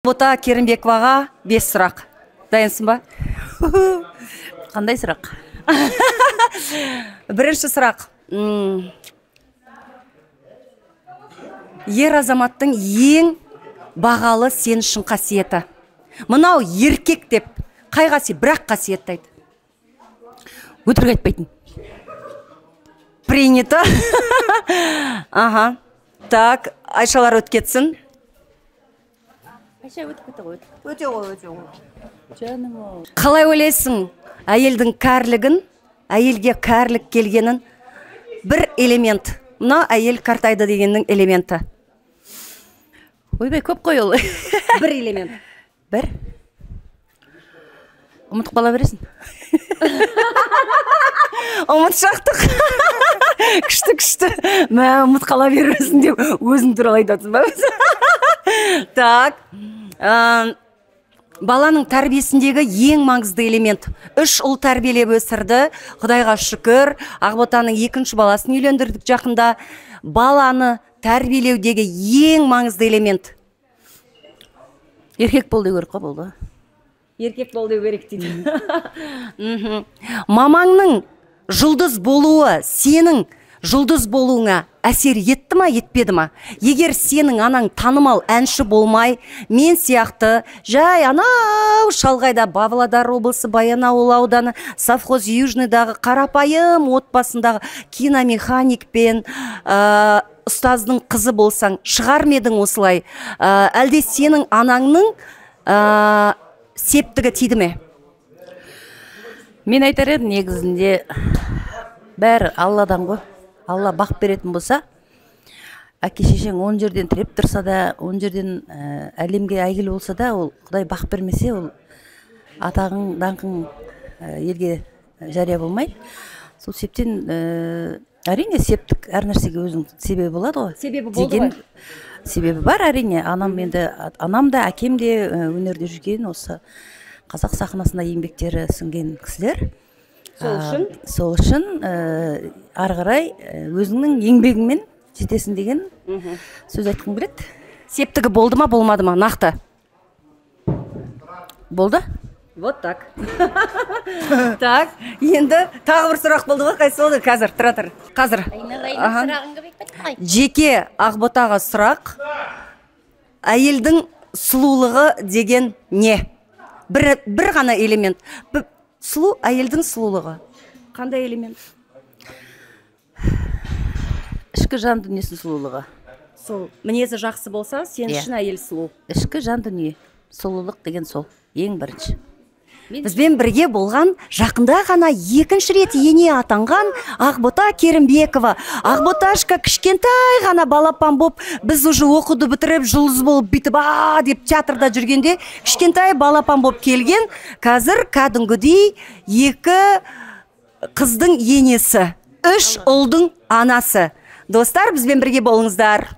Бота Керімбековаға 5 сұрақ. Дайынсың ба? Қандай сұрақ? Бірінші сұрақ. Ер азаматтың ең бағалы сен үшін қасиеті. Мынау еркек деп қай қасиет, бірақ қасиетті айт. Өтірік айтпайтын. Принято. Ага. Так, Айшалар өтіп кетсін. Айша өтіп кете ғой. Өте ғой, өте ғой. Жаным ау. Қалай ойлайсың, әйелдің кәрілігін, әйелге кәрілік келгенін бір элемент. Мына әйел қартайды дегеннің элементі. Ойбай, көп қой ол. Бір элемент. Бір. Ұмытып қала бересің. Ұмытшақтық. Күшті, күшті. Мә, ұмыт қала бересің деп өзің туралы айтасың ба? Так. Баланың тәрбиесіндегі ең маңызды элемент. 3 ұл тәрбиелеп өсірді. Құдайға шүкір. Ақботаның екінші баласын үйлендірдік жақында. Баланы тәрбиелеудегі ең маңызды элемент. Еркек бол деу керек қой, болды. Еркек бол деу керек дейді. Мамаңның жұлдыз болуы сенің жұлдыз болуыңа әсер етті ма, етпеді ма? Егер сенің анаң танымал әнші болмай, мен сияқты жай анау шалғайда Павлодар облысы Баянауыл ауданы совхоз Южныйдағы қарапайым отбасындағы киномеханик пен ұстаздың қызы болсаң, шығар ма едің осылай? Әлде сенің анаңның септігі тиді ме? Мен айтар едім, негізінде бәрі Алладан ғой. Алла бақ беретін болса, әке шешең он жерден тіреп тұрса да, он жерден әлемге әйгілі болса да, ол Құдай бақ бермесе, ол атағың, даңқың елге жария болмайды. Сол себептен әрине септік әр нәрсеге өзінің себебі болады ғой. Себебі болды ғой. Себебі бар әрине. Анам енді, анам да, әкем де өнерде жүрген, осы қазақ сахнасында еңбектері сіңген кісілер. Сол үшін? Сол үшін ары қарай өзіңнің еңбегіңмен жетесің деген сөз айтқым келеді. Септігі болды ма, болмады ма? Нақты. Болды. Вот так. Так, енді тағы бір сұрақ болды ғой, қайсы болды? Қазір, тұра тұр. Қазір. Жеке Ақботаға сұрақ. Әйелдің сұлулығы деген не? Бір ғана элемент. Сұлу, әйелдің сұлулығы. Қандай элемент? Ішкі жан дүниесінің сұлулығы. Сол, мінезі жақсы болса, сен үшін әйел сұлу. Ішкі жан дүние. Сұлулық деген сол, ең бірінші. Бізбен бірге болған, жақында ғана екінші рет ене атанған Ақбота Керімбекова. Ақботашка кішкентай ғана балапан боп, біз уже оқуды бітіріп, жұлдыз болып бүйтіп, а деп театрда жүргенде, кішкентай балапан боп келген, қазір кәдімгідей 2 қыздың енесі, 3 ұлдың анасы. Достар, бізбен бірге болыңыздар.